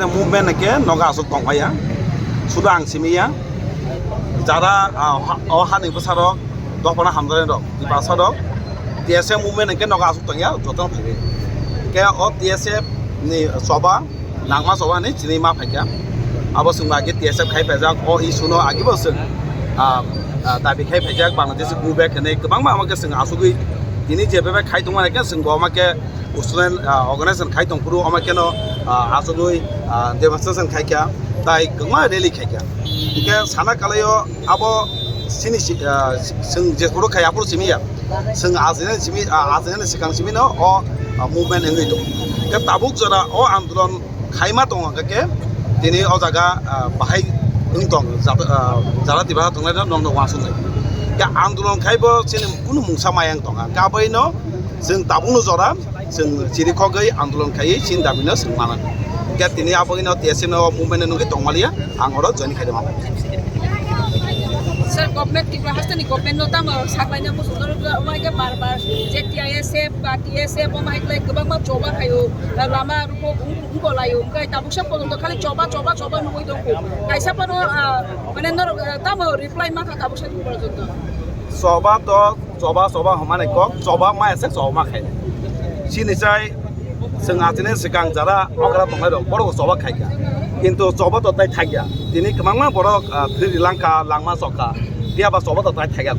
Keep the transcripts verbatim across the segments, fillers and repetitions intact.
Movement ke nogo aswk tongmaya, sudu ang simi ya. Jara, ah, ha-, o hani bwsarok, dophano hamjaknairok, Tiprasarok, T S F movement ke nogo aswk tongya, jotono phaiwi. Ke o T S F ni choba, nangma choba hinwi chini ma phaikha. Abo chwng agi T S F khai paijak, o issue no agibo chwng, ah, ah, dabi khai phaijak, Bangladesh go back hinwi kwbangma omo khe chwng asugwi tini je bebak khai tongmani khe chwng bo omo khe student, ah, organization khai tongphuru, omo kheno, ah, achugwi, ah, demonstration khai kha, tai kwbangma rally khai kha. Hwnkhe sana kalaio abo chini si-, ah, chwng je phuru khai aphuru simi ya. Chwng ajinani simi, ah, ajinani swkang simi no o, ah, movement wngwi tongo. Hwnkhe tabuk jora o andolon khaima tongo hwnkhe tini o jaga, ah, bahai wng tong jat-, ah, jara tiba tongnai no nokno uansuknai. Hwnkhe andolon khaibo chini kunu mungsa mayang tonga. Hwnkhe aboino chwng tabukno jora chwng chirikhogwi andolon khaiwi chini dabino chwng mano. Hwnkhe tini aboni no T S F no movement no nugwi tongmaliya, ang oro join khairokma. Sir, government Tripura hasteni government no tamo saklaina muchung norok, omo hai khe bar bar je T I S F ba T S F omo hai khlai kwbangma choba khaio, lama ruko bung-, bungko laio, hwnkhe tabuksa pojonto khali choba, choba, choba nugwi tongkho. Kaisa phano, ah, mane norok, ah, tamo reply mankha tabuksa pojonto. Choba to choba, choba hwnmani kok, choba maya se choba ma khainai. Chini chai chwng achini swkang jara okra tongnai rok, borok bo choba khaikha. Kintu choba to tai thakya. Tini kwbangma borok, ah, thwi rilangkha, langma chokha. Phiya ba choba to tai thakya.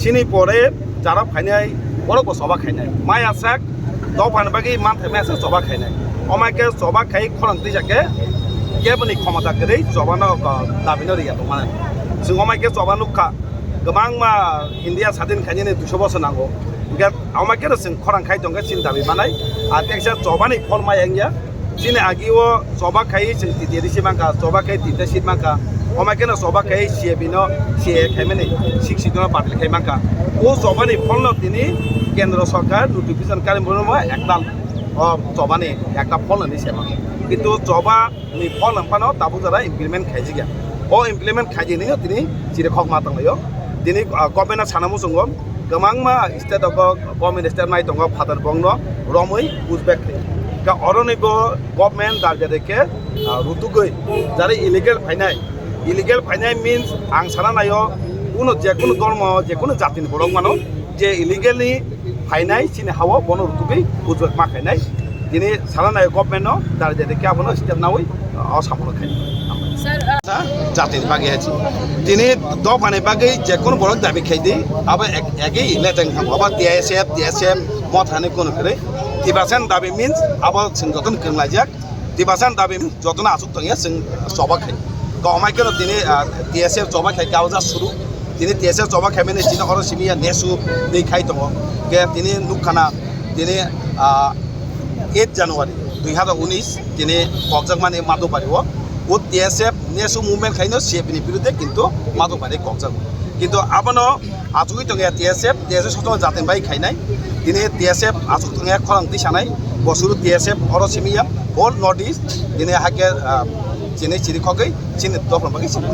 Chini pore jara phainai, borok bo choba khainai. Maya sak, dophani bagwi manthai maya sak choba khainai. Omai khe choba khai khorang tisa khe, keboni khomota kwrwi choba no, ah, dabi no riya tongmani. Chwng omai khe choba nukha. Kwbangma India sadin khainani duiso bosor nango. Hwnkhe omo khe chwng khorang khai tongkhe chini dabi manai. A teksa chobani phol maya wngya. Chini agio choba khai chwng T T A D C mankha, choba khai tinta seat mankha. Omo kheno choba khai C A B no, C A A khaimani, six seat no party khai mankha. O chobani pholno tini kendro sorkar notification kari bono ektal o chobani ekta pholno ni sema. Kintu choba ni phone ang phano tabuk jora implement khaijak ya. O implement khaijak nini tini chiri khok ma tonglaio. Tini, ah, government no sana muchungo kwbangma state o government state mai tongo phatar bongno romwi pushback khai. Ka oroni bo government dar jare khe, ah, rutugwi jare illegal phainai. Illegal phainai means ang sana naio kuno je kuno dormo je kuno jatini borok mano je illegally phainai chini hao bono rutugwi pushback ma khainai. Tini sana nai government no dari dari khe abono step nawi o samono khai. Sir, uh, Sa jatini bagwi hai. Tini dophani bagwi je kono borok dabi khai di, abo ek-, egi leteng ham, abo T I S F, T S F, mothani kono kre. Tibasan dabi means abo chwng jotono kwrwng laijak. Tibasan dabi jotono asuk tongya chwng choba khai. Ko omai keno tini, ah, T S F choba khai khe o ja suru. Tini T S F choba khai mani chini oro simi ya nesu ni khai tongo. Ke tini nukha na tini, ah, eight January dui hazar unis tini kokjak mani Madhupari o. O T S F nesu movement khai no C F ni birudhe kintu Madhupari kokjak. Kintu abono achugwi tongya T S F, T S F sotongo jateng bai khainai. Tini T S F achuk tongya khorang twi sanai. Bosuru T S F oro simi ya whole North East. Tini hake, ah, chini chiri khogwi chini dophani bagwi simi.